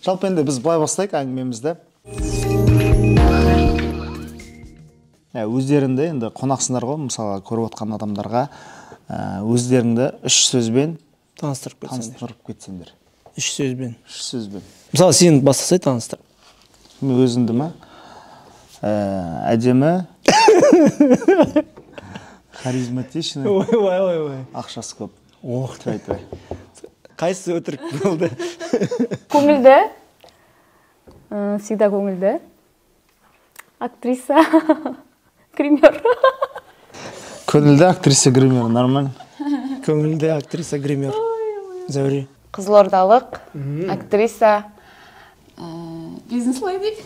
Жалпы енді біз былай бастайық әңгімемізді. Өздеріңді енді қонақсыңдар ғой, мысалы көріп отқан адамдарға өздеріңді үш сөзбен таныстырып кетсеңдер. Таныстырып кетсеңдер. Үш сөзбен. Үш сөзбен. Мысалы сен бастасай таныстыр. Мен өзімді ма? Әдемі. Харизматичный. Ой, ой, ой. Ақшасы көп. Ох, той, той. Қайсысы өтірік болды? Көңілді. Всегда көңілді. Актриса. Гример. Көңілді актриса гример, нормально. Көңілді актриса гример. Зәуре. Қызылордалық актриса, бизнес-леди.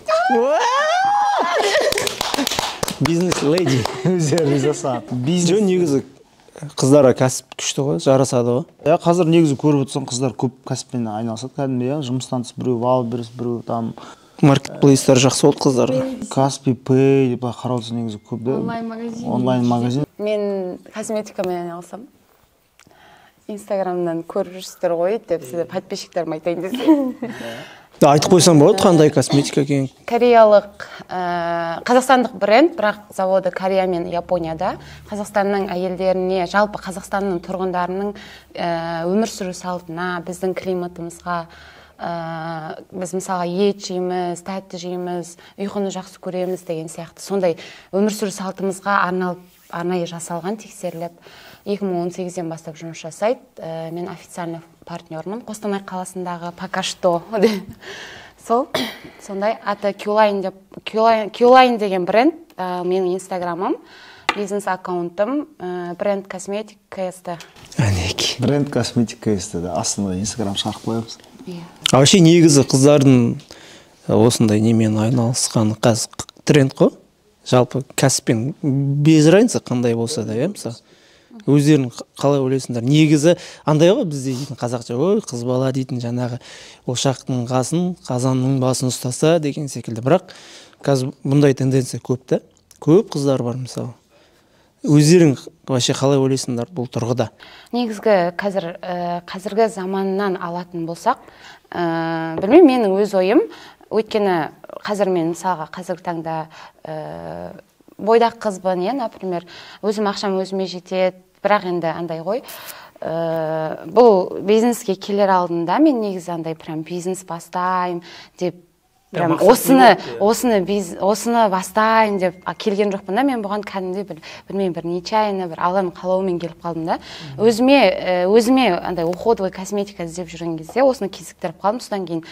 Бизнес-леди. Өздері риза саған. Жоқ, негізі қыздарға кәсіп күшті ғой, жарасады ғой. Иә, қазір негізі көріп отырсаң, қыздар көп кәсіппен айналысады кәдімгідей, иә, жұмыстан тыс біреу Wildberries, біреу там Маркетплейстер жақсы болды қыздарға. Kaspi Pay деп былай қарап отырсаң негізі көп да. Онлайн-магазин. Онлайн-магазин. Мен косметикамен айналысамын. Инстаграмнан көріп жүрсіздер ғой деп сіздер подписчиктеріме айтайын десем. Айтып қойсаң болады, қандай косметика екенін. Кореялық, қазақстандық бренд, бірақ заводы Корея мен Японияда. Қазақстанның әйелдеріне, жалпы Қазақстанның тұрғындарының өмір сүру салтына, біздің климатымызға, біз мысалға ет жейміз, тәтті жейміз, ұйқыны жақсы көреміз деген сияқты. Сондай өмір сүру салтымызға арналып, арнайы жасалған, тексеріліп, 2018-ден бастап жұмыс жасайды. Мен официальный партнермын Қостанай қаласындағы пока что. Сол, сондай аты Qline деп, Qline деген бренд, менің инстаграмым, бизнес аккаунтым, бренд косметик КСТ. Әнеки. Бренд косметик КСТ, да, астында инстаграм шығарып қоямыз. Иә. А вообще негізі қыздардың осындай немен айналысқаны қазір тренд қой. Жалпы кәсіппен без разницы қандай болса да, иә, мысалы. Өздерің қалай ойлайсыңдар? Негізі андай ғой бізде дейтін қазақша, ой, қыз бала дейтін жаңағы ошақтың қасын, қазанның басын ұстаса деген секілді. Бірақ қазір бұндай тенденция көп та. Көп қыздар бар мысалы. Өздерің вообще қалай ойлайсыңдар бұл тұрғыда? Негізгі қазіргі заманнан алатын болсақ, білмеймін, менің өз ойым, өйткені қазір мен мысалға қазіргі таңда бойдақ қызбын, иә, например, өзім ақшам өзіме жетеді, бірақ енді андай ғой, бұл бизнеске келер алдында мен негізі андай прям бизнес бастаймын деп, прям осыны бастаймын деп келген жоқпын да. Мен бұған кәдімгідей бір, білмеймін, бір нечаянно, бір Алланың қалауымен келіп қалдым да. Өзіме андай уходовый косметика іздеп жүрген кезде осыны кезіктіріп қалдым. Содан кейін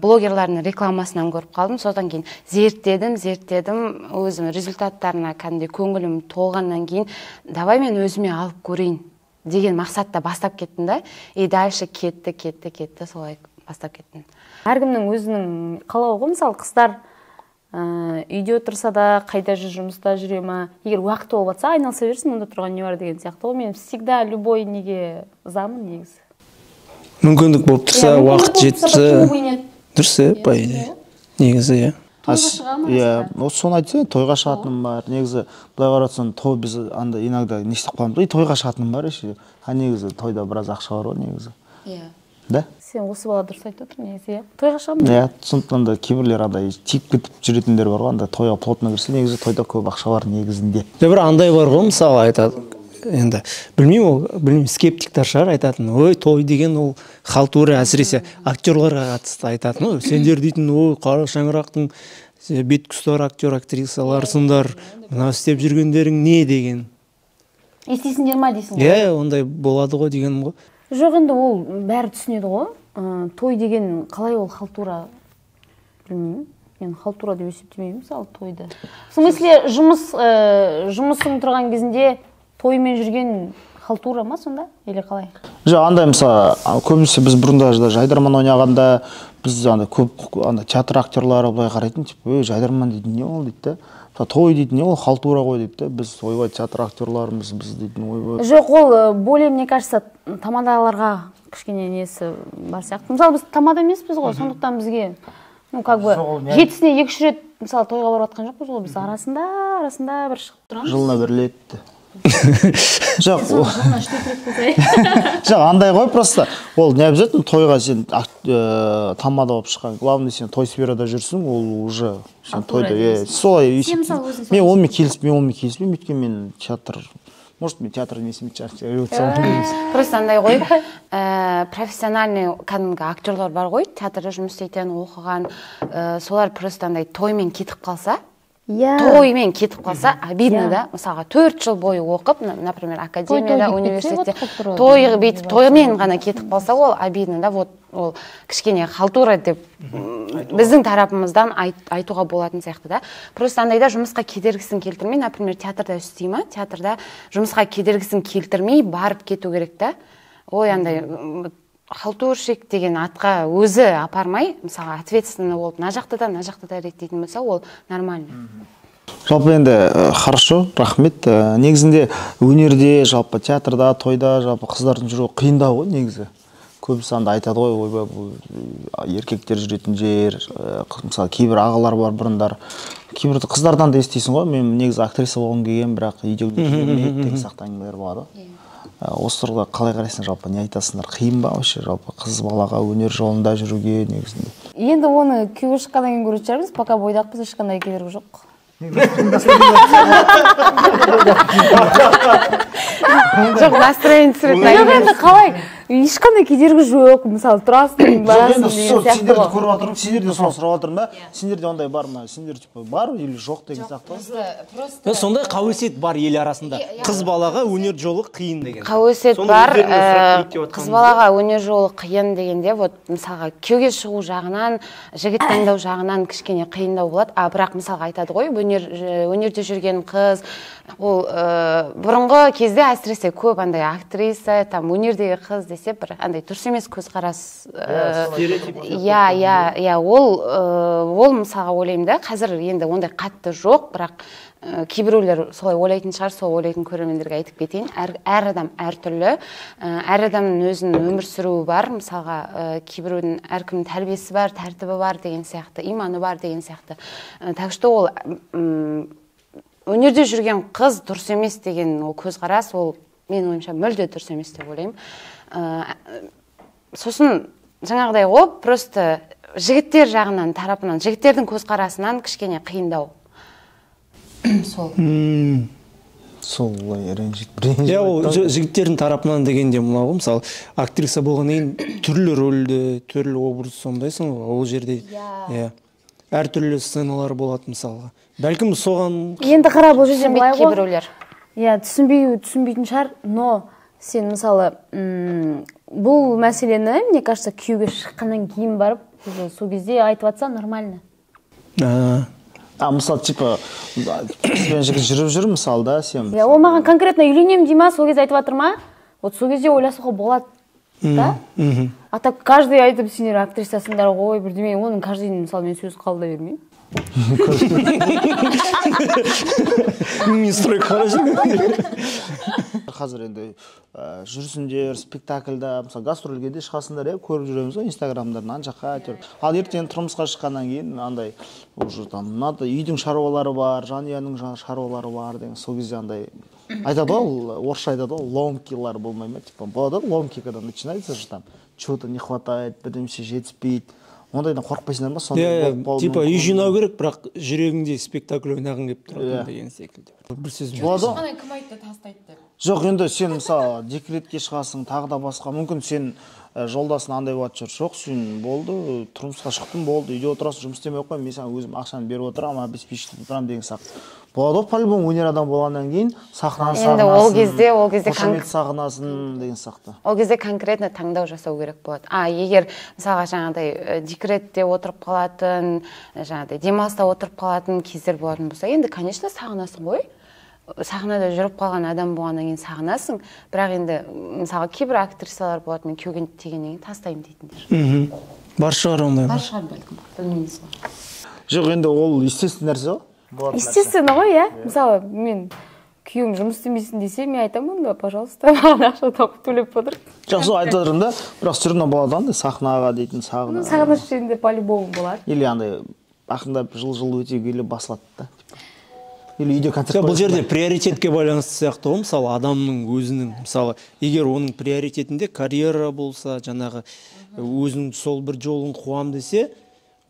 блогерлардың рекламасынан көріп қалдым. Содан кейін зерттедім, зерттедім, өзім результаттарына кәдімгідей көңілім толғаннан кейін давай мен өзіме алып көрейін деген мақсатта бастап кеттім да. И дальше кетті, кетті, кетті, солай бастап кеттім. Әркімнің өзінің қалауы ғой. Мысалы, қыздар үйде отырса да, қайда жүр, жұмыста жүре ма, егер уақыт болып жатса, айналыса берсін, онда тұрған не бар деген сияқты ғой. Мен всегда любой неге замын негізі. Мүмкіндік болып тұрса, Иә, мүмкіндік уақыт болып тұрса, жетсе, почему бы и нет? дұрыс, иә, по идее. Негізі, иә. Тойға шыға ма Иә, қыздар? осы соны айтсаң, тойға шығатыным бар. Негізі, былай қарасаң, той біз анда иногда не істеп қаламыз, тойға шығатыным бар еще. А негізі тойда біраз ақша бар ғой негізі. Иә. Да? Сен осы бала дұрыс айтып отыр негізі, иә. Тойға шығамын. Иә, сондықтан да кейбіреулер андай тиіп кетіп жүретіндер бар ғой, анда тойға плотно кірсе, негізі тойда көп ақша бар негізінде. Жоқ, бір андай бар ғой, мысалы айтады. Енді білмеймін, ол білмеймін, скептиктер шығар айтатын. Ой, той деген ол халтура, әсіресе актерларға қатысты айтатын. Ой, сендер дейтін, ой, қара шаңырақтың беткі ұстар актер, актрисаларсыңдар, мынау істеп жүргендерің не деген. Естисіңдер ма дейсің ғой? Иә, ондай болады ғой дегенім ғой. Жоқ, енді ол бәрі түсінеді ғой. Той деген қалай ол халтура? Білмеймін. Мен халтура деп есептемеймін, мысалы, тойды. В смысле, жұмысың тұрған кезінде тоймен жүрген халтура ма сонда? Или қалай? Жоқ, андай мысалы, көбінесе біз бұрында жайдарман ойнағанда біз андай көп андай театр актерлары былай қарайтын, типа, ой, жайдарман дейтін не ол дейді да. Мысалы, той дейтін не ол, халтура ғой дейді да. Біз ойбай театр актерларымыз, біз дейтін ойбай. Жоқ, ол более, мне кажется, тамадаларға кішкене несі бар сияқты. Мысалы, біз тамада емеспіз ғой, сондықтан бізге, ну, как бы, Жоқ, ол не? жетісіне екі-үш рет, мысалы, тойға барып жатқан жоқпыз ғой, біз арасында бір шығып тұрамыз. Жылына бір рет. Жоқ, жоқ, андай ғой, просто ол не обязательно тойға сен тамада болып шыққан. Главное, сен той сферада жүрсің, ол уже сен тойда солай. Мен онымен келіспеймін, өйткені мен театр, может, мен театр емеспін, шығар. Просто андай ғой, профессиональный кәдімгі актерлар бар ғой, театрда жұмыс істейтін, оқыған, солар просто андай тоймен кетіп қалса, тоймен кетіп қалса, обидно да. Мысалға, 4 жыл бойы оқып, например, академияда, университетте, той бүйтіп тоймен ғана кетіп қалса, ол обидно да. Вот ол кішкене халтура деп біздің тарапымыздан айтуға болатын сияқты да. Просто андайда жұмысқа кедергісін келтірмей, например, театрда істей ма, театрда жұмысқа кедергісін келтірмей барып кету керек та. Ой, андай халтурщик деген атқа өзі апармай, мысалға, ответственный болып, мына жақта да, мына жақта да реттейтін болса, ол нормально. Жалпы енді хорошо, рахмет. Негізінде өнерде, жалпы театрда, тойда, жалпы қыздардың жүруі қиындау ғой негізі. Көбісі анда айтады ғой, ойбай, бұл еркектер жүретін жер, мысалы, кейбір ағалар бар бұрындар. Кейбір қыздардан да естисің ғой, мен негізі актриса болғым келген, бірақ үйдегілер жібермейді деген сияқты әңгімелер болады. Осы тұрғыда қалай қарайсың, жалпы не айтасыңдар, қиын ба вообще жалпы қыз балаға өнер жолында жүруге негізінде? Енді оны күйеуге шыққаннан кейін көретін шығармыз, пока бойдақпыз, ешқандай кедергі жоқ. Жоқ, настроение түсіретін әңгіме. Жоқ, енді қалай, ешқандай кедергі жоқ, мысалы, тұрасың, барасың деген сияқты. Сендерді көріп жатырмын, сендерден сұрап жатырмын да, сендерде ондай бар ма? Сендер типа бар или жоқ деген сияқты. Сондай қауесет бар ел арасында. Қыз балаға өнер жолы қиын деген. Қауесет бар, қыз балаға өнер жолы қиын дегенде, вот мысалға күйеуге шығу жағынан, жігіт таңдау жағынан кішкене қиындау болады. А бірақ мысалға айтады ғой, өнерде жүрген қыз, ол бұрынғы кезде әсіресе көп андай актриса, там өнердегі қыз десе бір андай дұрыс емес көзқарас. Иә, иә, иә, ол мысалға ойлаймын да, қазір енді ондай қатты жоқ, бірақ кейбіреулер солай ойлайтын шығар, сол ойлайтын көрермендерге айтып кетейін. Әр адам әртүрлі, әр адамның өзінің өмір сүруі бар, мысалға, кейбіреудің әркімнің тәрбиесі бар, тәртібі бар деген сияқты, иманы бар деген сияқты. Так что ол өнерде жүрген қыз дұрыс емес деген ол көзқарас, ол менің ойымша мүлде дұрыс емес деп ойлаймын. Сосын жаңағыдай ғой, просто жігіттер жағынан, тарапынан, жігіттердің көзқарасынан кішкене қиындау. Сол. Сол ренжит. Иә, ол жігіттердің тарапынан дегенде мынау, мысалы, актриса болғаннан кейін түрлі рөлді, түрлі образ сомдайсың ғой, ол жерде. Иә. Әртүрлі сценалар болады мысалға. Бәлкім соған енді қара, бұл жерде былай ғой. Кейбіреулер. Иә, түсінбейтін шығар, но сен мысалы, бұл мәселені, мне кажется, күйеуге шыққаннан кейін барып, сол кезде айтып жатса нормально. А мысалы, типа, қызбен жігіт жүріп жүр, мысалы, да, сен. Иә, ол маған конкретно үйленемін дей ма, сол кезде айтып жатыр ма? Вот сол кезде ойласуға болады, да? А так каждый айтып, сендер актрисасыңдар ғой, бірдеме, оның каждыйын, мысалы, мен сөз қабылдай бермеймін. Мен стройка. Қазір енді жүрсіңдер, спектакльда, мысалы, гастрольге де шығасыңдар, иә, көріп жүреміз ғой инстаграмдардан, ана жаққа әйтеуір. Ал ертең тұрмысқа шыққаннан кейін андай уже там надо үйдің шаруалары бар, жанұяның шаруалары бар деген, сол кезде андай айтады ғой, орысша айтады ғой, ломкилар болмай ма, типа болады ғой, ломки, когда начинается же там чего-то не хватает, бірдемесе жетіспейді. Ондайдан қорықпайсыңдар ма? Сондай болып қалуы Типа мүмкін. үй жинау керек, бірақ жүрегіңде спектакль ойнағың келіп тұратын деген секілді. Бір сөзбен. Болады ғой. Ешқандай кім айтты тастайды деп? Жоқ, енді сен мысалы декретке шығасың, тағы да басқа. Мүмкін сен жолдасың андай болатын шығар. Жоқ, сен болды, тұрмысқа шықтым, болды, үйде отырасың, жұмыс істемей ақ қой, мен саған өзім ақшаны беріп отырамын, обеспечить етіп отырамын деген сияқты. Болады ғой, по-любому өнер адам болғаннан кейін сахнаны Енді ол кезде, ол кезде қошемет сағынасың деген сияқты. Ол кезде конкретно таңдау жасау керек болады. А егер мысалға жаңағыдай декретте отырып қалатын, жаңағыдай демалыста отырып қалатын кездер болатын болса, енді, конечно, сағынасың ғой. Сахнада жүріп қалған адам болғаннан кейін сағынасың, бірақ енді мысалға кейбір актрисалар болады, мен күйеуге тигеннен кейін тастаймын дейтіндер. Бар шығар ондай. Бар шығар бәлкім, білмейміз ғой. Жоқ, енді ол естественный нәрсе ғой. Болатын нәрсе. Естественно ғой, иә. Мысалы, мен күйеуім жұмыс істемейсің десе, мен айтамын онда, пожалуйста, маған ақша тауып төлеп отыр. Жоқ, сол айтып жатырмын да, бірақ все равно болады андай сахнаға дейтін сағына. Сағыныш енді по-любому болады. Или андай ақырындап жыл-жыл өте келе басылады да. Или үйде концерт. Бұл жерде приоритетке байланысты сияқты ғой, мысалы адамның өзінің, мысалы егер оның приоритетінде карьера болса, жаңағы өзінің сол бір жолын қуам десе,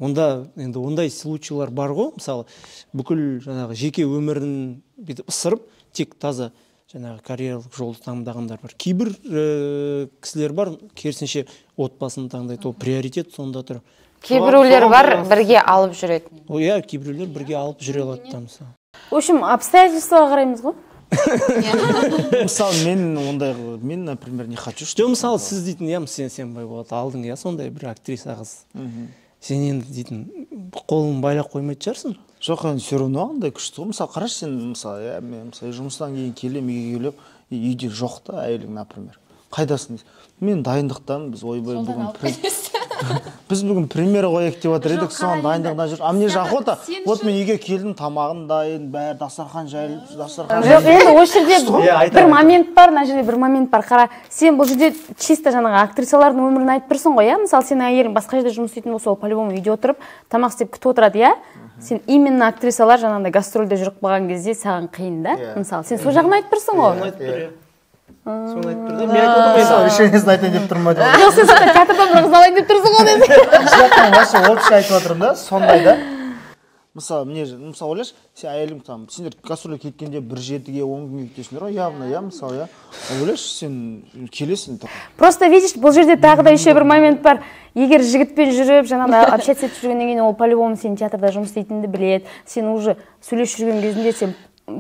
онда енді ондай случайлар бар ғой, мысалы бүкіл жаңағы жеке өмірін бүйтіп ысырып, тек таза жаңағы карьералық жолды таңдағандар бар. Кейбір кісілер бар, керісінше отбасын таңдайды, ол приоритет сонда тұр. Кейбіреулер бар, бірге алып жүреді. Иә, кейбіреулер бірге алып жүре алады да, мысалы. В общем, обстоятельствоға қараймыз ғой. Мысалы, мен ондай, мен, например, не хочу. Жоқ, мысалы, сіз дейтін, иә, сен Байболат алдың, иә, сондай бір актриса қыз. Сен енді дейтін, қолын байлап қоймайтын шығарсың. Жоқ, енді все равно андай күшті ғой. Мысалы, қарашы сен, мысалы, иә, мен, мысалы, жұмыстан кейін келем, үйге келіп, үйде жоқ та әйелің, например. Қайдасың? Мен дайындықтан, біз ойбай бүгін біз бүгін премьера қояйық деп жатыр едік, соның дайындығында жүр. А мне же охота. Вот мен үйге келдім, тамағым дайын, бәрі дастархан жайылып, дастархан. Жоқ, енді осы жерде бір момент бар, мына жерде бір момент бар. Қара, сен бұл жерде чисто жаңағы актрисалардың өмірін айтып тұрсың ғой, иә? Мысалы, сенің әйелің басқа жерде жұмыс істейтін болса, ол по-любому үйде отырып, тамақ істеп күтіп отырады, иә? Сен именно актрисалар жаңағыдай гастрольде жүріп қалған кезде саған қиын да? Мысалы, сен сол жағын айтып тұрсың ғой. Соны айтып тұр да, мен айтып отырмын. Решениесін айтайын деп тұрмын ба деп. Жоқ, сен сонда театрдан бір қыз алайын деп тұрсың ғой десең. Жақтан вообще общий айтып отырмын да, сондай да. Мысалы, мне же, мысалы ойлашы, сен әйелің там, сендер гастрольге кеткенде бір жетіге 10 күнге кетесіңдер ғой, явно, иә, мысалы, иә. Ойлашы, сен келесің. Просто видишь, бұл жерде тағы да еще бір момент бар. Егер жігітпен жүріп, жаңағыдай общаться етіп жүргеннен кейін, ол по-любому сен театрда жұмыс істейтініңді біледі. Сен уже сөйлесіп жүрген кезінде сен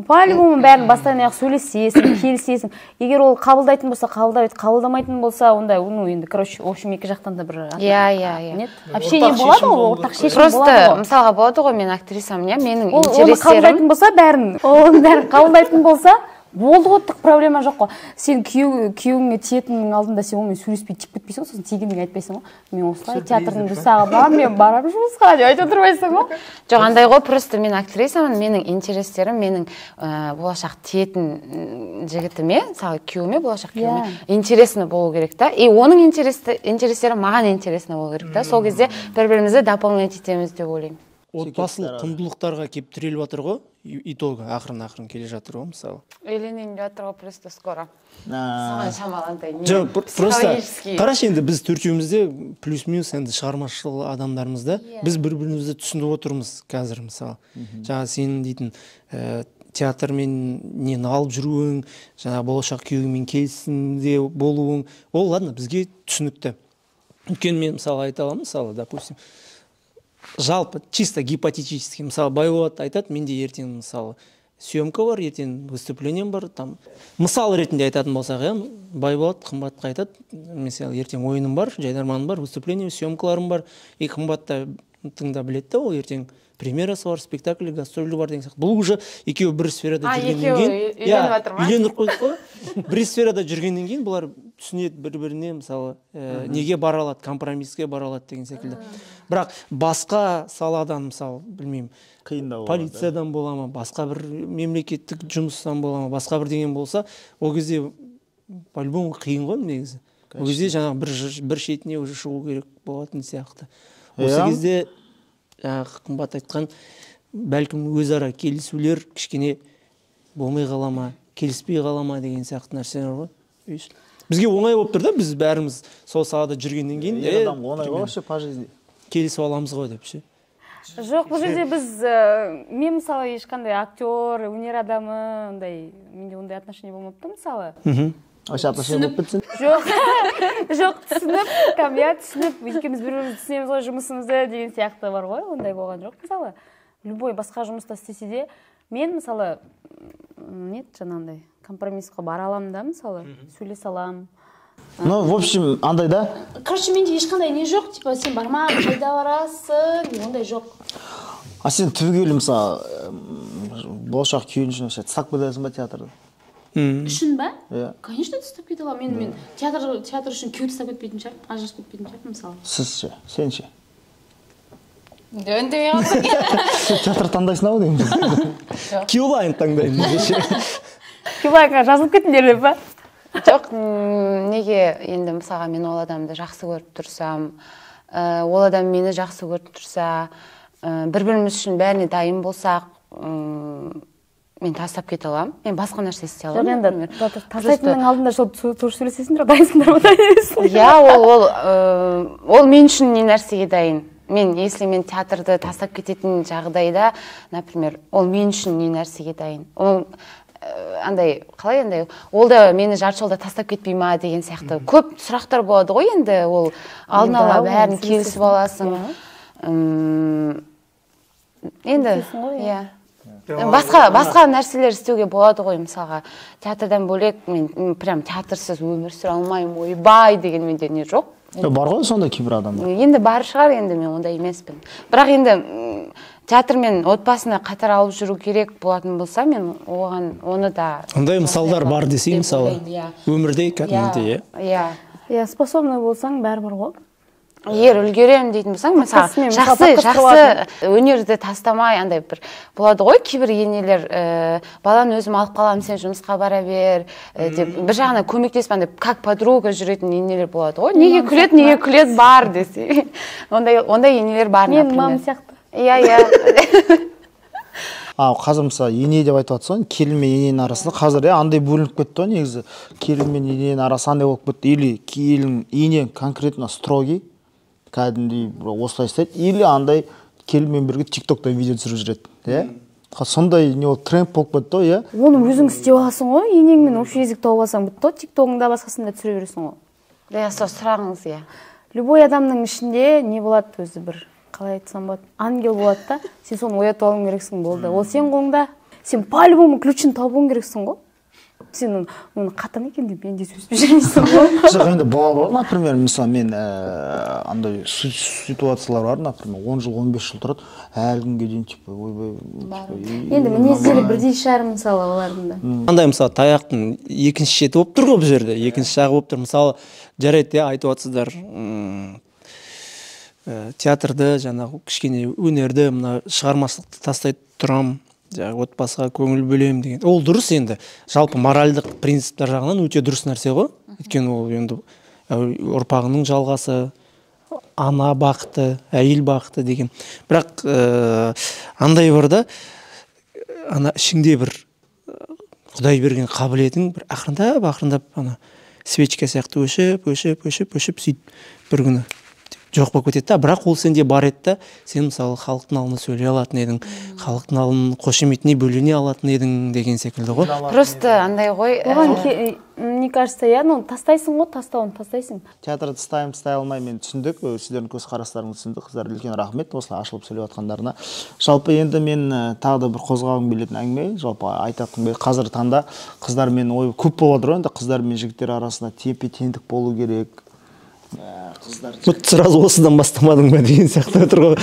по-любому бәрін бастан аяқ сөйлесесің, келісесің. Егер ол қабылдайтын болса, қабылдайды, қабылдамайтын болса, онда, ну, енді, короче, в общем, екі жақтан да бір иә. Общение болады ғой, ортақ шешім болады ғой. Просто мысалға болады ғой, мен актрисамын, иә, менің интерестерім. Оны қабылдайтын болса бәрін, оның бәрін қабылдайтын болса, болды ғой, түк проблема жоқ қой. Сен күйеуіңе тиетіннің алдында сен онымен сөйлеспей тиіп кетпейсің ғой, сосын тигеннен кейін айтпайсың ғой. Мен осылай театрдың жасағы бар, мен барамын жұмысқа деп айтып отырмайсың ғой. Жоқ, андай ғой, просто мен актрисамын, менің интерестерім, менің болашақ тиетін жігітіме, мысалы күйеуіме, болашақ күйеуіме интересно болу керек та. И оның интерестері маған интересно болу керек та. Сол кезде бір-бірімізді дополнять етеміз деп ойлаймын. Отбасылық құндылықтарға келіп тіреліп жатыр ғой, итогі ақырын-ақырын келе жатыр ғой, мысалы. Үйленейін деп жатыр ғой, просто скоро. Соған шамаландай. Жоқ, просто қарашы, енді біз төртеуміз де плюс-минус енді шығармашыл адамдармыз да, біз бір-бірімізді түсініп отырмыз қазір, мысалы. Жаңа сенің дейтін театрмен нені алып жүруің, жаңа болашақ күйеуіңмен келісімде болуың, ол ладно, бізге түсінікті. Өйткені мен мысалы айта аламын, мысалы, допустим, жалпы чисто гипотетически, мысалы, Байболат айтады, менде ертең, мысалы, съемка бар, ертең выступлением бар, там, мысал ретінде айтатын болсақ, иә, Байболат Қымбатқа айтады, мысалы, ертең ойыным бар, жайдарманым бар, выступление, съемкаларым бар, и Қымбат та тыңда біледі да, ол ертең премьерасы бар, спектакль, гастролі бар деген сияқты. Бұл уже екеуі бір сферада жүргеннен кейін, үйленіп жатыр ма? Үйленіп қойдық қой. Бір сферада жүргеннен кейін бұлар түсінеді бір-біріне, мысалы, неге бара алады, компромисске бара алады деген секілді. Бірақ басқа саладан, мысалы, білмеймін, қиындау полициядан бола ма, басқа бір мемлекеттік жұмыстан бола ма, басқа бір деген болса, ол кезде по-любому қиын ғой негізі. Ол кезде жаңағы бір шетіне уже шығу керек болатын сияқты. Осы кезде жаңағы Қымбат айтқан, бәлкім өзара келісулер кішкене болмай қала ма, келіспей қала ма деген сияқты нәрселер ғой. Бізге оңай болып тұр да, біз бәріміз сол салада жүргеннен кейін ер адам оңай вообще по жизни келісіп аламыз ғой деп ше. Жоқ, бұл жерде біз, мен мысалы ешқандай актер, өнер адамы, ондай, менде ондай отношение болмапты мысалы. Вообще отношение болып кетсін? Жоқ, жоқ, түсініп, там, я түсініп, екеуміз бір-бірімізді түсінеміз ғой жұмысымызды деген сияқты бар ғой, ондай болған жоқ мысалы. Любой басқа жұмыста істесе де, мен мысалы, нет, жаңағындай компромиссқа бара аламын да, мысалы, сөйлесе аламын. Ну, в общем, андай да? Короче, менде ешқандай не жоқ, типа, сен барма, қайда барасың, ондай жоқ. А сен түбегейлі, мысалы, болашақ күйеуің үшін вообще тастап кетесің ба театрды? Үшін ба? Иә. Конечно, тастап кете аламын. Мен театр үшін күйеу тастап кетпейтін шығармын, ажырасып кетпейтін шығармын, мысалы. Сіз ше, сен ше? Үндемей қалсаң. Сен театр таңдайсың ау деймін. Кюлайн таңдаймын деші. Кюлайнға жазылып кетіңдер деп па? Жоқ, неге енді мысалға мен ол адамды жақсы көріп тұрсам, ол адам мені жақсы көріп тұрса, бір-біріміз үшін бәріне дайын болсақ, Мен тастап кете аламын, мен басқа нәрсе істей аламын. Жоқ, енді тастайтынның алдында сол тоже сөйлесесіңдер, дайынсыңдар ма, дайын емессіңдер? Иә, ол мен үшін не нәрсеге дайын. Мен, если мен театрды тастап кететін жағдайда, например, ол мен үшін не нәрсеге дайын. Ол андай, қалай андай, ол да мені жарты жолда тастап кетпей ма деген сияқты. Көп сұрақтар болады ғой енді, ол алдын ала бәрін келісіп аласың. Енді, иә. Басқа нәрселер істеуге болады ғой, мысалға. Театрдан бөлек мен прям театрсыз өмір сүре алмаймын, ойбай деген менде не жоқ. Бар ғой сондай кейбір адамдар. Енді бар шығар, енді мен ондай емеспін. Бірақ енді театр мен отбасыны қатар алып жүру керек болатын болса, мен оған оны да. Ондай мысалдар бар десең, мысалы, өмірде кәдімгідей, иә. Иә, способный болсаң бәрібір ғой. Егер үлгеремін дейтін болсаң, мысалы, жақсы өнерді тастамай, андай бір болады ғой, кейбір енелер баланы өзім алып қаламын, сен жұмысқа бара бер деп бір жағынан көмектесіп, андай как подруга жүретін енелер болады ғой. Неге күледі, неге күледі бар десе. Ондай енелер бар, например. Мен мамам сияқты. Иә, иә. Қазір мысалы ене деп айтып жатсың, келін мен ененің арасында қазір андай бөлініп кетті ғой негізі. Келін мен ененің арасы андай болып кетті. Или келін ене конкретно строгий, кәдімгідей осылай істейді, или андай келінмен бірге тиктокта видео түсіріп жүреді, иә? Сондай не ол тренд болып кетті ғой, иә? Оны өзің істеп аласың ғой, енеңмен общий язык тауып алсаң бітті ғой, тиктогыңда басқасында түсіре бересің ғой. Иә, сол сұрағыңыз, иә. Любой адамның ішінде не болады өзі бір, қалай айтсам болады, ангел болады да, сен соны оятып алуың керексің, болды. Ол сен қолыңда, сен по-любому ключін табуың керексің ғой. Сен оны қатан екен деп мен де сөзбей жүрмейсің ғой. Жоқ, енді болады ғой, например, мысалы мен андай ситуациялар бар, например, 10 жыл, 15 жыл тұрады, әлі күнге дейін типа ойбай. Енді мінездері бірдей шығар мысалы олардың да. Андай мысалы таяқтың екінші шеті болып тұр ғой бұл жерде, екінші жағы болып тұр. Мысалы, жарайды, айтып жатсыздар, театрды, жаңағы кішкене өнерді, мына шығармашылықты тастай тұрам, отбасыға көңіл бөлемін деген. Ол дұрыс енді. Жалпы моральдық принциптер жағынан өте дұрыс нәрсе ғой. Өйткені ол енді ұрпағының жалғасы, ана бақыты, әйел бақыты деген. Бірақ андай бар да, ана ішіңде бір Құдай берген қабілетің бір ақырындап, ақырындап ана свечка сияқты өшіп, өшіп, өшіп, өшіп сөйтіп бір күні жоқ болып кетеді да. Бірақ ол сенде бар еді да, сен мысалы халықтың алдында сөйлей алатын едің, халықтың алдын қошеметіне бөлене алатын едің деген секілді ғой. Просто андай ғой. Оған, мне кажется, иә, ну тастайсың ғой, тастауын тастайсың. Театрды тастаймын, тастай алмаймын, мен түсіндік, сіздердің көзқарастарыңызды түсіндік. Қыздар, үлкен рахмет осылай ашылып сөйлеп жатқандарына. Жалпы енді мен тағы да бір қозғағым келетін әңгіме, жалпы айтатыным келеді. Қазіргі таңда қыздар мен ой көп болып жатыр ғой, енді қыздар мен жігіттер арасында тепе-теңдік болу керек. Қыздар. Вот сразу осыдан бастамадың ба деген сияқты отыр ғой.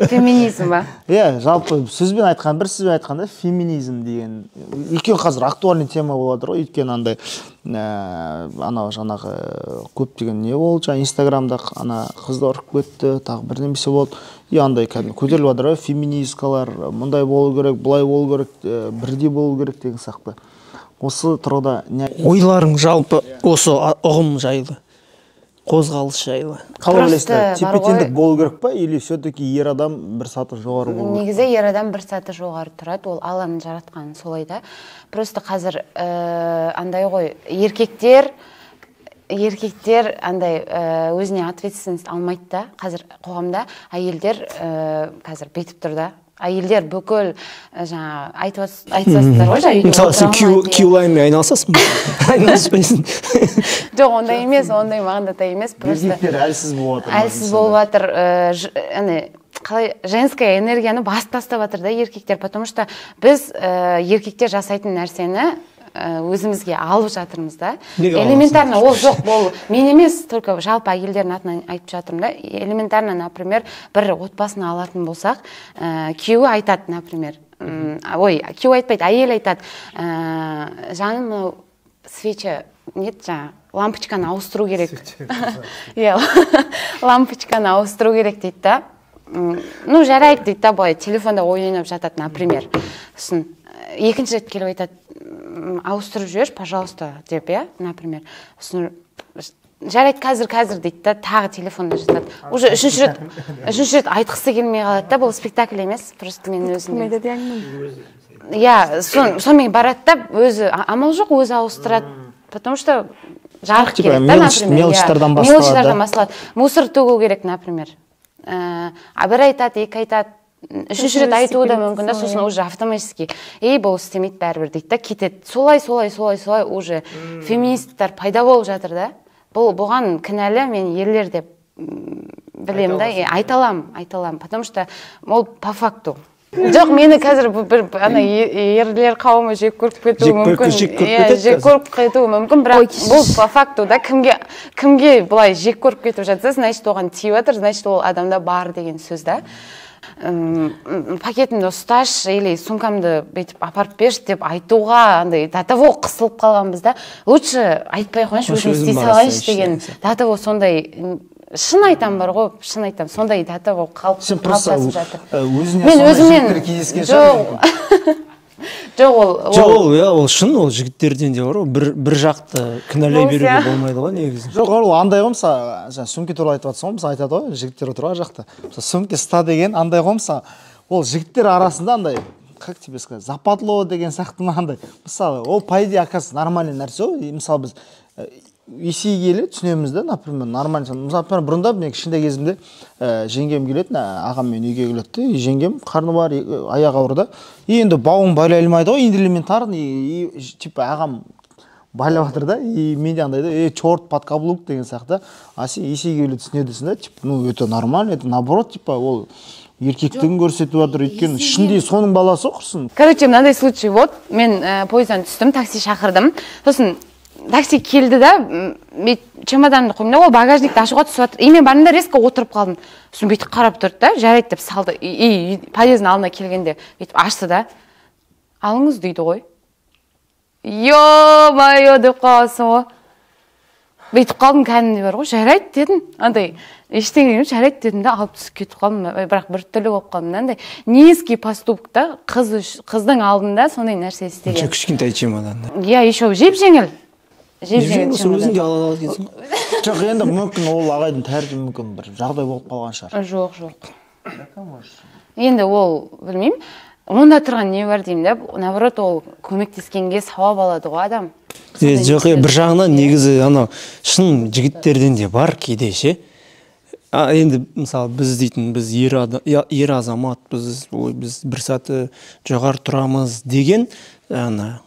Феминизм ба? Иә, жалпы сөзбен айтқан, бір сөзбен айтқанда феминизм деген үлкен қазір актуальный тема болып жатыр ғой. Өйткені андай анау жаңағы көптеген не болды, жаңа Инстаграмда ана қызды ұрып кетті, тағы бір немесе болды. И андай кәдімгі көтеріліп жатыр ғой, феминисткалар мындай болу керек, былай болу керек, бірдей болу керек деген сияқты. Осы тұрғыда не ойларың жалпы осы ұғым жайлы? Қозғалыс жайлы. Қалай ойлайсыздар, тепе-теңдік болу керек па, или все-таки ер адам бір саты жоғары болу керек? Негізі ер адам бір саты жоғары тұрады, ол Алланың жаратқаны солай да. Просто қазір андай ғой, еркектер андай өзіне ответственность алмайды да. Қазір қоғамда әйелдер қазір бетіп тұр да. Әйелдер бүкіл жаңа айтып айтсаңыздар ғой, жаңа. Мысалы, сен кью-лайнмен айналысасың ба? Айналыспайсың. Жоқ, ондай емес, ондай мағынада емес, просто еркектер әлсіз болып жатыр. Әлсіз болып жатыр, ане қалай женская энергияны басып тастап жатыр да еркектер, потому что біз еркектер жасайтын нәрсені өзімізге алып жатырмыз да. Элементарно ол жоқ, ол мен емес, только жалпы әйелдердің атынан айтып жатырмын да. Элементарно, например, бір отбасын алатын болсақ, күйеуі айтады, например, ой, күйеуі айтпайды, әйел айтады, жаным, мынау свеча, нет, жаңа лампочканы ауыстыру керек. Иә, лампочканы ауыстыру керек дейді да. Ну, жарайды дейді да, былай телефонда ойын ойнап жатады, например. Сосын екінші рет келіп айтады, ауыстырып жіберші, пожалуйста, деп, иә, например. Сосын жарайды, қазір, қазір дейді да, тағы телефонда жатады. Уже үшінші рет айтқысы келмей қалады да, бұл спектакль емес, просто мен өзім. Иә, сонымен барады да, өзі амал жоқ, өзі ауыстырады, потому что жарық керек да, например. Мелочтардан басталады. Мелочтардан басталады. Мусор төгу керек, например. Бір айтады, екі айтады, үшінші рет айтуы да мүмкін да, сосын уже автоматически ей, бұл істемейді бәрібір дейді да, кетеді. Солай, солай, солай, солай уже феминисттер пайда болып жатыр да. Бұған кінәлі мен ерлер деп білемін да, айта аламын, потому что ол по факту. Жоқ, мені қазір бір ана ерлер қауымы жек көріп кетуі мүмкін. Жек көріп кетуі мүмкін, бірақ бұл по факту да, кімге былай жек көріп кетіп жатса, значит оған тиіп жатыр, значит ол адамда бар деген сөз да. Пакетімді ұсташы или сумкамды бүйтіп апарып берші деп айтуға андай до того қысылып қалғанбыз да. Лучше айтпай қояйыншы, өзім істей салайыншы деген до того сондай. Шын айтам бар ғой, шын айтам, сондай до того қалыптасып жатыр. Өзіне сондай жігіттер кездескен шығар. Жоқ, ол иә, ол шын, ол жігіттерден де бар ғой, бір жақты кінәлай беруге болмайды ғой негізі. Жоқ, ол андай ғой, мысалы, жаңа сөмке туралы айтып жатсың ғой, мысалы айтады ғой, жігіттер отыр ғой жақта. Мысалы, сөмке ұста деген андай ғой, мысалы, ол жігіттер арасында андай, как тебе сказать, западло деген сияқты андай. Мысалы, ол по идее оказывается нормальный нәрсе ғой. Мысалы, біз есейе келе түсінеміз да, например, нормально. Мысалы, бұрында мен кішкентай кезімде жеңгем келетін, ағам мен үйге келеді де, жеңгем қарны бар, аяғы ауыр да. И енді бауын байлай алмайды ғой, енді элементарно, и типа ағам байлап жатыр да, и менде андай да, черт под каблук деген сияқты. А сен есейе келе түсінесің да, типа, ну это нормально, это наоборот, типа ол еркектігін көрсетіп жатыр, өйткені ішінде соның баласы құрсын. Короче, мынандай случай вот, мен пойыздан түстім, такси шақырдым. Сосын такси келді да, чемоданымды қойдым да, ол багажникті ашуға түсіп жатыр. И мен бардым да резко отырып қалдым. Сосын бүйтіп қарап тұрды да, жарайды деп салды. И подъездің алдына келгенде бүйтіп ашты да, алыңыз дейді ғой. Ё-моё деп қаласың ғой. Бүйтіп қалдым кәдімгідей бар ғой, жарайды дедім. Андай ештеңе емес, жарайды дедім да, алып түсіп кетіп қалдым. Бірақ біртүрлі болып қалдым да, андай низкий поступок та, қыздың алдында сондай нәрсе істеген. Кішкентай чемодан. Иә, еще жеп-жеңіл. Жеп-жеңіл өзің де ала алады екенсің ғой. Жоқ, енді мүмкін ол ағайдың тәртібі мүмкін бір жағдай болып қалған шығар. Жоқ, жоқ. Енді ол, білмеймін, онда тұрған не бар деймін да, наоборот ол көмектескенге сауап алады ғой адам. Жоқ, бір жағынан негізі анау шын жігіттерден де бар кейде ше. Енді мысалы біз дейтін, біз ер азаматпыз, ой, біз бір саты жоғары тұрамыз деген ана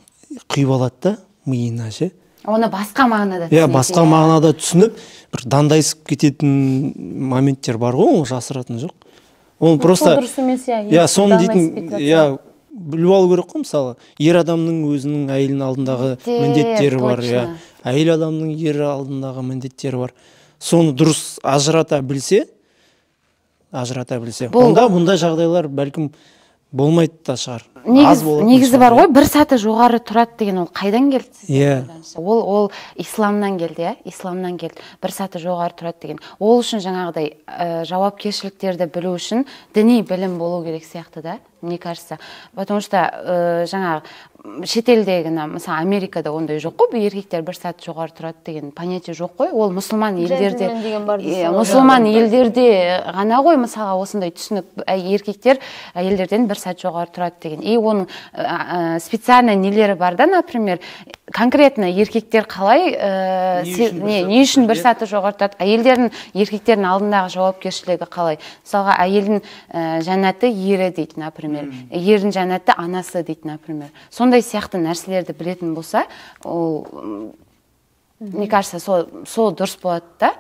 құйып алады да миына ше. Оны басқа мағынада түсінеді. Иә, басқа мағынада түсініп, бір дандайсып кететін моменттер бар ғой, оны жасыратын жоқ. Оны просто дұрыс емес, иә. Иә, соны дейтін, иә, біліп алу керек қой, мысалы, ер адамның өзінің әйелінің алдындағы міндеттері бар, иә, әйел адамның ер алдындағы міндеттері бар. Соны дұрыс ажырата білсе, онда бұндай жағдайлар бәлкім болмайды да шығар. Негізі бар ғой, бір саты жоғары тұрады деген ол қайдан келді? Иә. Ол исламнан келді, иә, исламнан келді. Бір саты жоғары тұрады деген. Ол үшін жаңағыдай жауапкершіліктерді білу үшін діни білім болу керек сияқты да, мне кажется. Потому что жаңағы шетелдегі, мысалы, Америкада ондай жоқ қой, еркектер бір саты жоғары тұрады деген понятие жоқ қой. Ол мұсылман елдерде, мұсылман елдерде ғана ғой, мысалға, осындай түсінік, еркектер әйелдерден бір саты жоғары тұрады деген. И оның специально нелері бар да, например, конкретно еркектер қалай, не үшін бір саты жоғары тұрады, әйелдердің еркектердің алдындағы жауапкершілігі қалай. Мысалға, әйелдің жәннаты ері дейді, например, ердің жәннаты анасы дейді, например. Сондай сияқты нәрселерді білетін болса, ол, мне кажется, сол дұрыс болады да.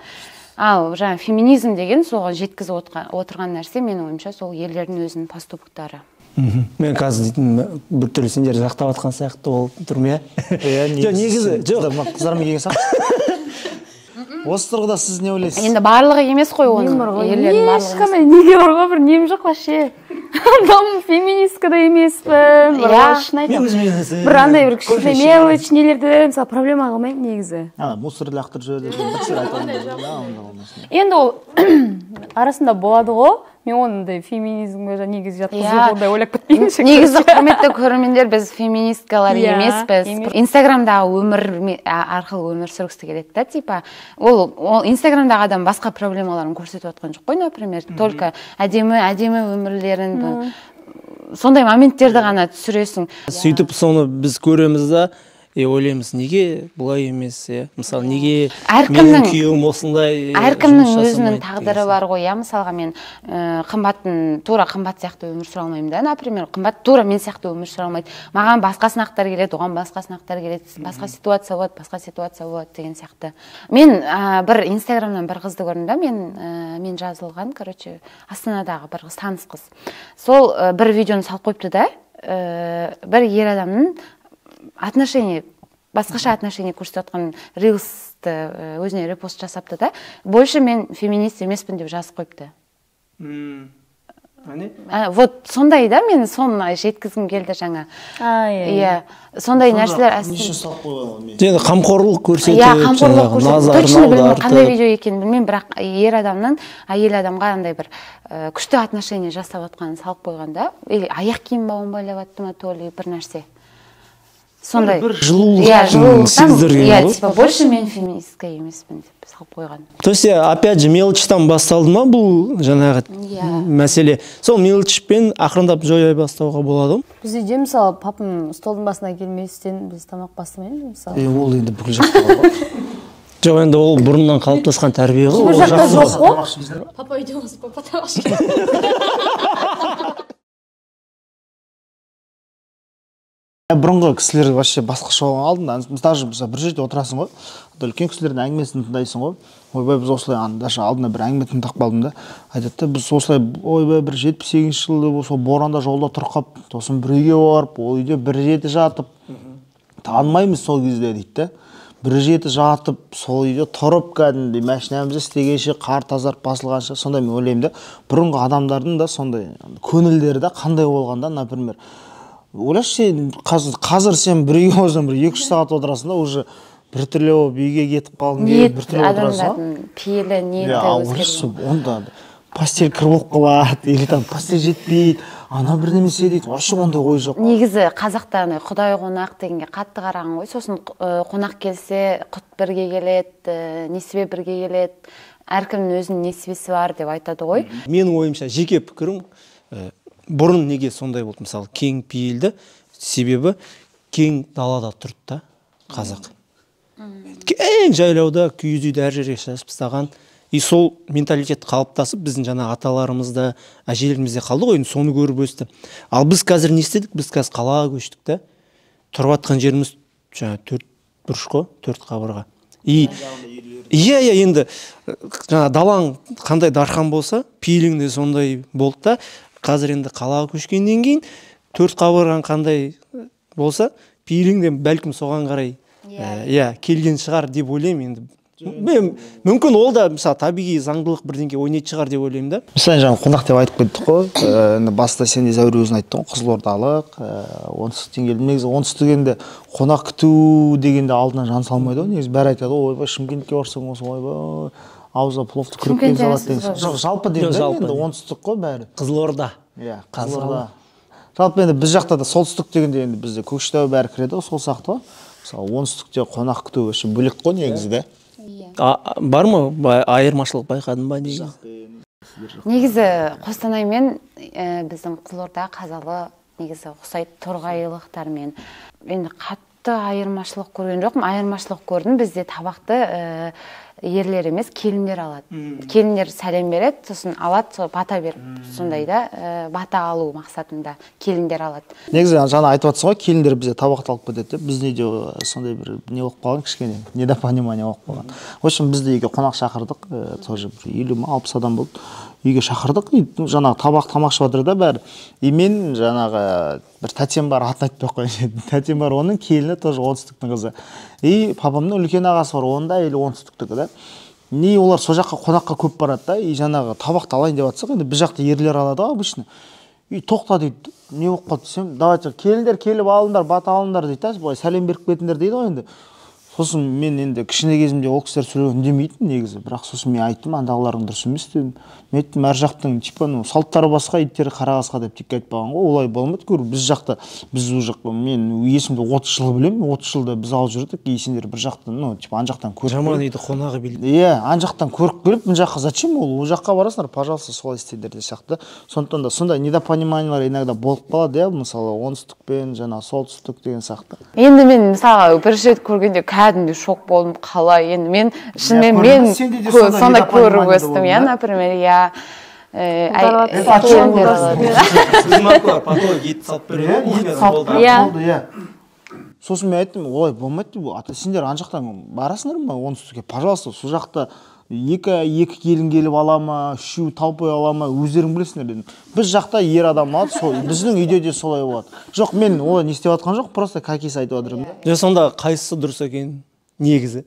Ал жаңа феминизм деген соған жеткізіп отырған нәрсе, менің ойымша, сол ерлердің өзінің поступктары. Мен қазір дейтін біртүрлі сендер жақтап жатқан сияқты болып тұрмын, иә? Жоқ, негізі, жоқ. Қыздармен келген сияқты. Осы тұрғыда сіз не ойлайсыз? Енді барлығы емес қой оның. Ешқандай неге бар ғой, бір нем жоқ вообще. Там феминистка да емеспін, бір шын айтамын. Бір андай бір кішкене мелочь нелерді, мысалы, проблема қылмаймын негізі. Ана мусорды лақтырып жіберді деген бір сөз айта алмаймын. Енді ол арасында болады ғой. Мен ондай феминизмге негізі жатқызып ондай ойлап кетпеймін. Негізі, құрметті көрермендер, біз феминисткалар емеспіз. Инстаграмдағы өмір арқылы өмір сүргісі келеді да, типа. Ол Инстаграмдағы адам басқа проблемаларын көрсетіп жатқан жоқ қой, например, только әдемі өмірлерін. Сондай моменттерді ғана түсіресің. Сөйтіп соны біз көреміз да, и ойлаймыз, неге бұлай емес, иә? Мысалы, неге менің күйеуім осындай әркімнің өзінің тағдыры бар ғой, иә? Мысалға, мен Қымбаттың тура Қымбат сияқты өмір сүре алмаймын да, например, Қымбат тура мен сияқты өмір сүре алмайды. Маған басқа сынақтар келеді, оған басқа сынақтар келеді, басқа ситуация болады, басқа ситуация болады деген сияқты. Мен бір Инстаграмнан бір қызды көрдім да, мен жазылған, короче, Астанадағы бір қыз, таныс қыз. Сол бір видеоны салып қойыпты да, бір ер адамның отношение, басқаша отношение көрсетіп жатқан рилсті өзіне репост жасапты да, больше мен феминист емеспін деп жазып қойыпты. Вот сондай да, мен соны жеткізгім келді жаңа. Иә, сондай нәрселер. Енді қамқорлық көрсетіп, иә, қамқорлық көрсетіп. Точно білмеймін қандай видео екенін білмеймін, бірақ ер адамның әйел адамға андай бір күшті отношение жасап жатқанын салып қойған да, или аяқ киім бауын байлап атты ма, то ли бір нәрсе. Сондай бір жылулық сездірген ғой. Типа больше мен феминистка емеспін деп салып қойған. То есть, опять же, мелочтан басталды ма бұл жаңағы мәселе? Сол мелочпен ақырындап жоя бастауға болады ғой. Біз үйде, мысалы, папам столдың басына келместен біз тамақ бастамаймыз, мысалы. Ол енді бүкіл жақта бар ғой. Жоқ, енді ол бұрыннан қалыптасқан тәрбие ғой. Ол жақта жоқ қой. Папа үйде болса, папа тамақ ішеді. Бұрынғы кісілер вообще басқаша болған алдында, даже бір жерде отырасың ғой, үлкен кісілердің әңгімесін тыңдайсың ғой. Ойбай, біз осылай, даже алдында бір әңгіме тыңдап қалдым да, айтады да, біз осылай, ойбай, бір 78-ші жылы сол боранда жолда тұрып қалып, сосын бір үйге барып, ол үйде бір жеті жатып, танымаймыз сол кезде дейді да. Бір жеті жатып, сол үйде тұрып, кәдімгідей машинамызды істегенше, қар тазарып басылғанша, сондай мен ойлаймын да, бұрынғы адамдардың да сондай көңілдері да қандай болған да, например. Ойлашы, сен қазір сен бір үйге болсаң бір 2-3 сағат отырасың да, уже біртүрлі болып үйге кетіп қалғың келіп, біртүрлі отырасың. Адамдардың пейілі, ниеті өзгерген. Онда постель кір болып қалады, или там постель жетпейді, ана бір немесе дейді, вообще ондай ой жоқ. Негізі қазақта ана құдай қонақ дегенге қатты қараған ғой. Сосын қонақ келсе, құт бірге келеді, несібе бірге келеді, әркімнің өзінің несібесі бар деп айтады ғой. Менің ойымша, жеке пікірім, бұрын неге сондай болды, мысалы, кең пейілді, себебі кең далада тұрды да қазақ. Кең жайлауда, киіз үйді әр жерге шашып тастаған. И сол менталитет қалыптасып, біздің жаңа аталарымызда, әжелерімізде қалды ғой, енді соны көріп өсті. Ал біз қазір не істедік? Біз қазір қалаға көштік та. Тұрып жатқан жеріміз жаңа төрт бұрыш қой, төрт қабырға. И иә, енді жаңа далаң қандай дархан болса, пейілің де сондай болды да. Қазір енді қалаға көшкеннен кейін төрт қабырған қандай болса, пейілің де бәлкім соған қарай иә, келген шығар деп ойлаймын енді. Мүмкін ол да, мысалы, табиғи заңдылық бірдеңке ойнайтын шығар деп ойлаймын да. Мысалы, жаңа қонақ деп айтып кеттік қой. Енді баста сен де Зәуре өзің айттың ғой, қызылордалық, оңтүстіктен келдім. Негізі оңтүстік енді қонақ күту дегенде алдынан жан салмайды ғой. Негізі бәрі айтады ғой, ойбай, Шымкентке барсаң осы, ойбай, аузына пловты күрекпен салады деген. Жоқ, жалпы деймін да, енді оңтүстік қой бәрі. Қызылорда. Иә, Қызылорда. Жалпы енді біз жақта да солтүстік дегенде енді бізде Көкшетау бәрі кіреді ғой, сол сияқты ғой. Мысалы, оңтүстікте қонақ күту вообще бөлек қой негізі да. Бар ма айырмашылық байқадың ба негізі? Негізі Қостанай мен біздің Қызылорда, Қазалы негізі ұқсайды торғайлықтармен. Енді қатты айырмашылық көрген жоқпын. Айырмашылық көрдім, бізде табақты ерлер емес, келіндер алады. Келіндер сәлем береді, сосын алады, сол бата беріп, сондай да, бата алу мақсатында келіндер алады. Негізі жаңа айтып жатсың ғой, келіндер бізде табақты алып кетеді деп. Бізде де сондай бір не болып қалған, кішкене недопонимание болып қалған. В общем, бізде үйге қонақ шақырдық, тоже бір 50 ма 60 адам болды. Үйге шақырдық, жаңағы табақ тамақ ішіп жатыр да бәрі. И мен жаңағы бір тәтем бар, атын айтпай ақ қояйын. Тәтем бар, оның келіні тоже оңтүстіктің қызы. И папамның үлкен ағасы бар, оның да әйелі оңтүстіктікі да. Не олар сол жаққа қонаққа көп барады да, и жаңағы табақты алайын деп жатсақ, енді біз жақта ерлер алады ғой обычно. И тоқта дейді, не болып қалды десем, давайте келіндер келіп алыңдар, бата алыңдар дейді да, былай сәлем беріп кетіңдер дейді ғой енді. Сосын мен енді кішкене кезімде ол кісілер сөйлеген үндемейтін негізі, бірақ сосын мен айттым, андағыларың дұрыс емес дедім. Мен айттым, әр жақтың типа ну салттары басқа, иттері қара қасқа деп текке айтпаған ғой, олай болмайды. Көр, біз жақта біз уже, мен есімде 30 жыл білемін, 30 жылда біз алып жүрдік, и сендер бір жақтан, ну типа ана жақтан көріп Жаман үйді қонағы билейді. Иә, ана жақтан көріп келіп, мына жаққа зачем ол? Ол жаққа барасыңдар, пожалуйста, солай істеңдер де сияқты. Сондықтан да сондай недопониманиялар иногда болып қалады, иә, мысалы оңтүстік пен жаңа солтүстік деген сияқты. Енді мен мысалға бірінші рет көргенде кәдімгідей шок болдым, қалай енді мен шынымен мен Сенде де сондай сондай көріп недопонимание өстім, болды, иә, да? например, иә. Ұлдар алады, Келіндер алады. Потом ет салып береді. Ет салып Иә. болды, иә. Сосын мен айттым, олай болмайды деп, ата сендер ана жақтан барасыңдар ма оңтүстікке, пожалуйста, сол жақта екі келін келіп ала ма, үшеуі толпой ала ма, өздерің білесіңдер дедім. Біз жақта ер адам алады, сол біздің үйде де солай болады. Жоқ, мен олай не істеп жатқан жоқ, просто какис айтып жатырмын да. Жоқ, сонда қайсысы дұрыс екен негізі?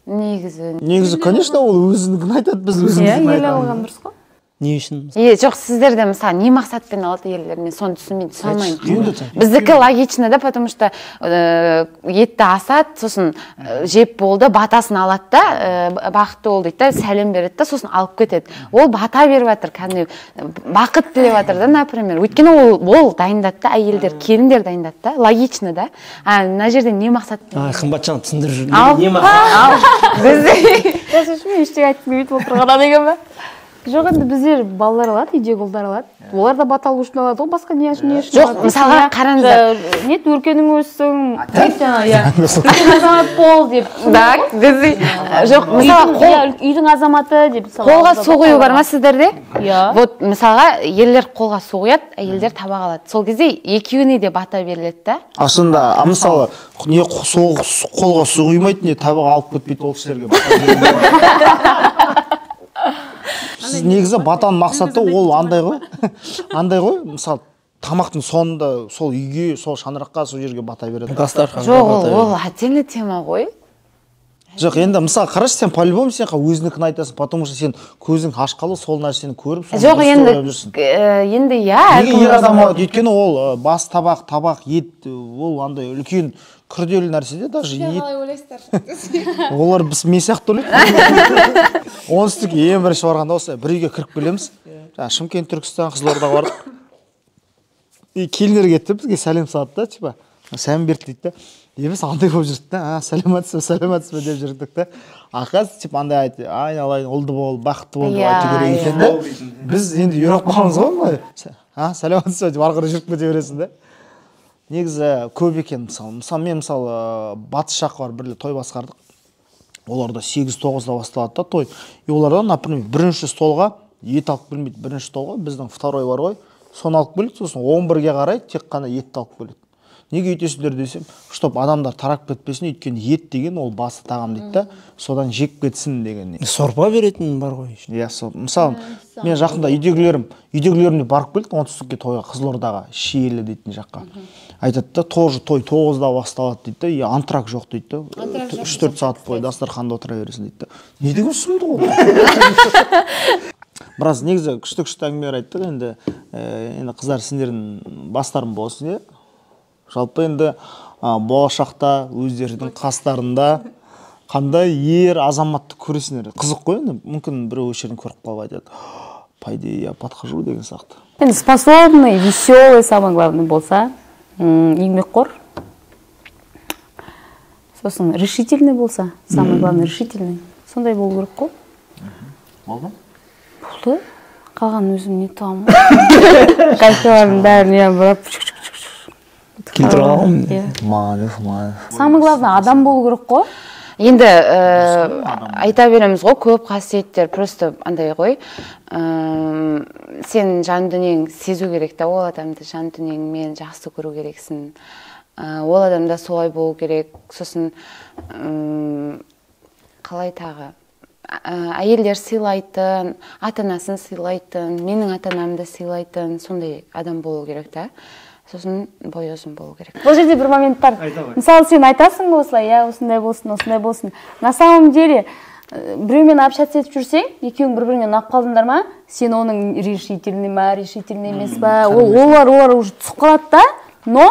Негізі. Негізі, конечно, ол өзінікін айтады, біз Иә, өзіміздікін ел айтамыз. алған дұрыс қой. Не үшін? Е, жоқ, сіздерде мысалы не мақсатпен алады ерлер, мен соны түсінбей, түсіне алмаймын. Енді Біздікі логично да, потому что етті асады, сосын жеп болды, батасын алады да, бақытты бол дейді да, сәлем береді да, сосын алып кетеді. Ол бата беріп жатыр, кәдімгі бақыт тілеп жатыр да, например. Өйткені ол дайындады да, әйелдер, келіндер дайындады да, логично да. А мына жерде не мақсат? А, Қымбатжан түсіндіріп жүр. Ал, Не мақсат? Ал, бізде Осы үшін мен ештеңе айтқым келмейді болып тұрған деген ба? Жоқ, енді біздер балалар алады, үйдегі ұлдар алады. Олар да бата алу үшін алады ғой, басқа не үшін, не үшін Жоқ, алады? мысалға Иә, қараңыздар. Не өркенің өссін, нет, жаңа, иә. Үлкен азамат бол деп. Да, бізде жоқ, мысалға Үйдің, қол иә, үйдің азаматы деп. Мысалы, қолға алады су құю бар ма да. сіздерде? Иә. Вот мысалға ерлер қолға су құяды, әйелдер табақ алады. Сол кезде екеуіне де бата беріледі да. А сонда, а мысалы, не қолға су құймайды, не табақ алып кетпейді ол кісілерге. Сіз негізі батаның мақсаты ол андай ғой. Андай ғой, мысалы, тамақтың соңында сол үйге, сол шаңыраққа, сол жерге бата береді. Дастарханға Жоқ, ол, бата береді. ол отдельный тема ғой. Жоқ, енді мысалы қарашы, сен по-любому сен өзінікін айтасың, потому что сен көзің ашқалы сол нәрсені көріп, соны Жоқ, дұрыс енді ойлап жүрсің. Енді иә, Неге әркім ер адам өзінің- алады? Өйткені ол бас табақ, табақ, ет, ол андай үлкен күрделі нәрсе де, даже ет. Қалай ойлайсыздар? Олар біз мен сияқты ойлайды. Оңтүстікке ең бірінші барғанда осы бір үйге кіріп келеміз. Жаңа Шымкент, Түркістан, Қызылордаға бардық. И келіндер кетті, бізге сәлем салады да, типа, сәлем берді дейді да. И біз андай болып жүрдік та, а, сәлеметсіз бе, сәлеметсіз бе деп жүрдік та. А қазір типа андай айт, айналайын, ұлды бол, бақытты бол деп Иә, айту керек иә. екен да. Біз енді үйреніп қалғанбыз ғой былай. А, сәлеметсіз бе деп ары қарай жүріп кете бересің да. Негізі көп екен мысалы. Мысалы мен мысалы батыс жаққа барып бірле той басқардық. Оларда 8-9-да басталады да той. И оларда, например, бірінші столға ет алып келмейді. Бірінші столға біздің второй бар ғой, соны алып келеді, сосын 11-ге қарай тек қана етті алып келеді. Неге өйтесіңдер десем, чтоб адамдар тарап кетпесін, өйткені ет деген ол басты тағам дейді да, содан жеп кетсін деген. Сорпа беретін бар ғой. Иә, сол. Мысалы, мен жақында үйдегілерім де барып келдік оңтүстікке тойға, Қызылордаға, Шиелі дейтін жаққа. Айтады да, тоже той 9-да басталады дейді да, и антракт жоқ дейді да. 3-4 сағат бойы дастарханда отыра бересің дейді да. Не деген сұмдық ол? Біраз негізі күшті-күшті әңгімелер айттық енді. Енді қыздар, сендердің бастарың болсын, иә? Жалпы енді, болашақта өздерінің қастарында қандай ер азаматты көресіңдер? Қызық қой енді, мүмкін біреу осы жерден көріп қалып айтады, по идее, я подхожу деген сияқты. Енді способный, веселый, самое главное болса, еңбекқор. Сосын решительный болса, самое главное решительный. Сондай болу керек қой. Болды? Болды. Қалған өзім не табамын. Кольцолардың бәрін я бұрап, Келтіре аламын. Иә. Молодец, молодец. Самое главное адам болу керек қой. Енді айта береміз ғой, көп қасиеттер просто андай ғой. Сен жан дүниең сезу керек та, ол адамды жан дүниеңмен жақсы көру керексің. Ол адамда солай болу керек. Сосын қалай тағы? Әйелдер сыйлайтын, ата-анасын сыйлайтын, менің ата-анамды сыйлайтын сондай адам болу керек та. Сосын бойы ұзын болу керек. Бұл жерде бір момент бар. Мысалы, сен айтасың ғой осылай, иә, осындай болсын, осындай болсын. На самом деле, біреумен общаться етіп жүрсең, екеуің бір-біріңе ұнап қалдыңдар ма, сен оның решительный ма, решительный емес па, олар уже түсіп қалады да, но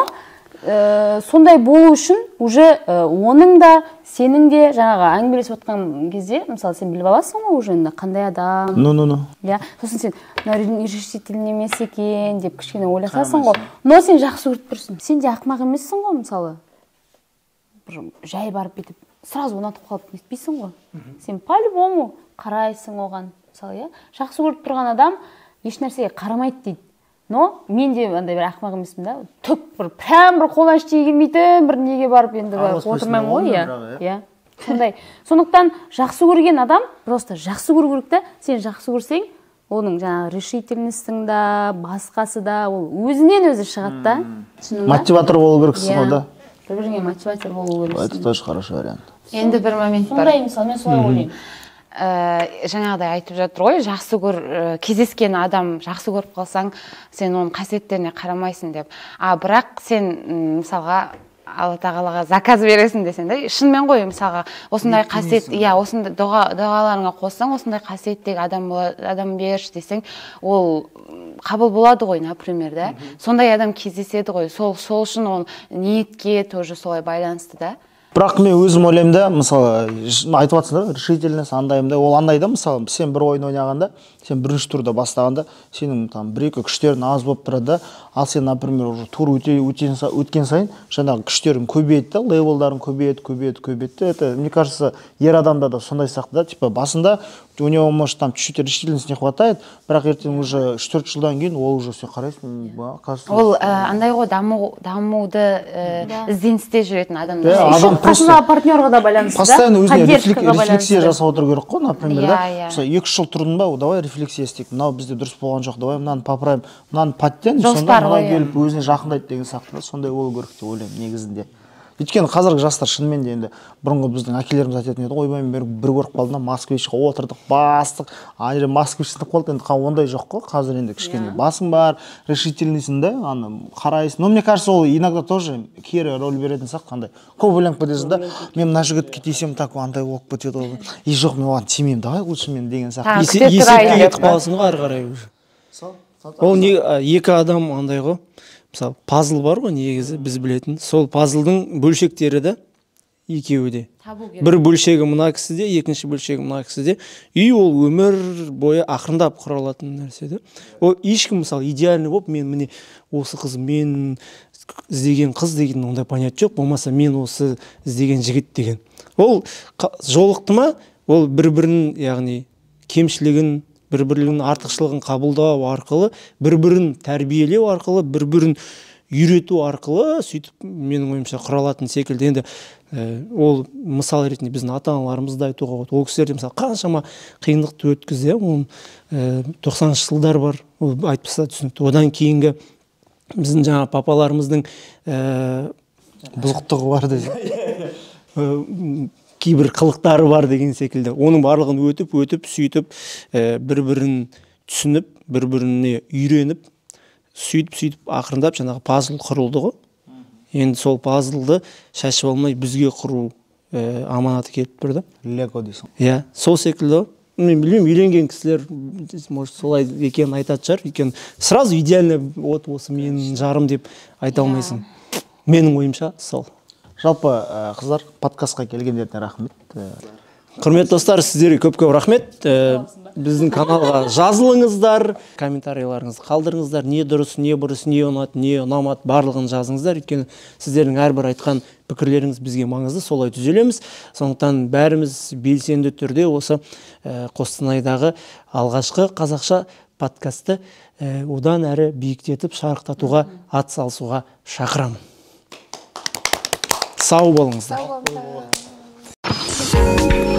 Сондай болу үшін уже оның да, сенің де жаңағы әңгімелесіп отқан кезде, мысалы, сен біліп аласың ғой уже енді қандай адам. Ну. Иә, сосын сен мына решительный емес екен деп кішкене ойласасың ғой. Но сен жақсы көріп тұрсың. Сен де ақымақ емессің ғой, мысалы. Бір жай барып бүйтіп сразу ұнатып қалып нетпейсің ғой. Сен по-любому қарайсың оған, мысалы, иә. Жақсы көріп тұрған адам еш нәрсеге қарамайды дейді. Но мен де андай бір ақымақ емеспін да. Түк бір прям бір қолдан ештеңе келмейтін бір неге барып енді отырмаймын ғой, иә. Иә. Сондай. Сондықтан жақсы көрген адам просто жақсы көру керек та. Сен жақсы көрсең, оның жаңағы решительностің да, басқасы да, ол өзінен өзі шығады да. Түсіндің ба? Мотиватор болу керексің ғой да. Бір-біріңе мотиватор болу керексің. Это тоже хороший вариант. Енді бір момент бар. Сондай, мысалы, мен солай ойлаймын. Жаңағыдай айтып жатыр ғой, жақсы көр, кездескен адам жақсы көріп қалсаң, сен оның қасиеттеріне қарамайсың деп. А бірақ сен, мысалға, Алла тағалаға заказ бересің десең да, шынымен ғой, мысалға, осындай қасиет, иә, осындай дұғаларыңа қоссаң, осындай қасиеттегі адам адам берші десең, ол қабыл болады ғой, например, да. Сондай адам кездеседі ғой, сол үшін ол ниетке тоже солай байланысты да. Бірақ мен өзім ойлаймын да, мысалы, айтып жатсыңдар, решительность андаймын да, ол андай да, мысалы, сен бір ойын ойнағанда, сен бірінші турда бастағанда, сенің там бір-екі күштерің аз болып тұрады да, ал сен, например, уже тур өткен сайын жаңағы күштерің көбейеді да, левелдарың көбейеді, көбейеді, көбейеді де. Это, мне кажется, ер адамда да сондай сияқты да, типа басында у него, может, там чуть-чуть решительности не хватает, бірақ ертең уже үш-төрт жылдан кейін ол уже сен қарайсың, кажется, Ол андай ғой, дамуды ізденісте жүретін адамдар. Иә, адам просто Қасындағы партнерға да байланысты, да? Постоянно өзіне Поддержкаға рефлексия байланысты. жасап отыру керек қой, например, да? Иә, иә. Мысалы, 2-3 жыл тұрдың ба, давай рефлексия істейік. Мынау бізде дұрыс болған жоқ, давай мынаны поправим, мынаны подтянем, сонда Жоспар мынау ғой, келіп өзіне жақындайды деген сияқты да, сондай болу керек деп ойлаймын негізінде. Өйткені қазіргі жастар шынымен де енді бұрынғы біздің әкелеріміз айтатын еді ғой, ойбай, мен бір көріп қалдым да, москвичқа отырдық, бастық, ана жерде москвич сынып қалды, енді ондай жоқ қой, қазір енді кішкене басың бар, решительныйсың да, аны қарайсың. Но мне кажется, ол иногда тоже кері роль беретін сияқты, қандай көп ойланып кетесің да, мен мына жігітке тисем, так андай болып кетеді ғой, и жоқ, мен оған тимеймін, давай лучше мен деген сияқты. Тағы күте Есепке тұрайын кетіп деп па? қаласың ғой ары қарай уже. Ол не, екі адам андай ғой, мысалы, пазл бар ғой негізі біз білетін, сол пазлдың бөлшектері да екеуі де. Табу керек. Бір бөлшегі мына кісіде, екінші бөлшегі мына кісіде. И ол өмір бойы ақырындап құралатын нәрсе да. Ол ешкім, мысалы, идеальный болып, мен міне осы қыз, мен іздеген қыз деген ондай понятие жоқ, болмаса мен осы іздеген жігіт деген. Ол жолықты ма, ол бір-бірін, яғни кемшілігін, бір-бірінің артықшылығын қабылдау арқылы, бір-бірін тәрбиелеу арқылы, бір-бірін үйрету арқылы, сөйтіп менің ойымша құралатын секілді. Енді ол мысал ретінде біздің ата-аналарымызды айтуға болады. Ол кісілер де, мысалы, қаншама қиындықты өткізді, оның тоқсаныншы жылдар бар, ол айтпаса түсінікті. Одан кейінгі біздің жаңа папаларымыздың бұзықтығы бар десе. Кейбір қылықтары бар деген секілді. Оның барлығын өтіп, өтіп, сөйтіп, бір-бірін түсініп, бір-біріне үйреніп, сөйтіп, сөйтіп ақырындап жаңағы пазл құрылды ғой. Енді сол пазлды шашып алмай бізге құру аманаты келіп тұр да. Лего дейсің. Иә, сол секілді ғой. Мен білмеймін, үйленген кісілер, может, солай екенін айтатын шығар. Өйткені сразу идеально вот осы менің жарым деп айта алмайсың. Менің ойымша сол. Жалпы, қыздар, подкастқа келгендеріне рахмет. Құрметті достар, сіздерге көп-көп рахмет. Біздің каналға жазылыңыздар, комментарийларыңызды қалдырыңыздар. Не дұрыс, не бұрыс, не ұнады, не ұнамады, барлығын жазыңыздар. Өйткені сіздердің әрбір айтқан пікірлеріңіз бізге маңызды, солай түзелеміз. Сондықтан бәріміз белсенді түрде осы Қостанайдағы алғашқы қазақша подкастты одан әрі биіктетіп, шарықтатуға, ат салысуға шақырамын. Сау болыңыздар. Сау болыңыздар.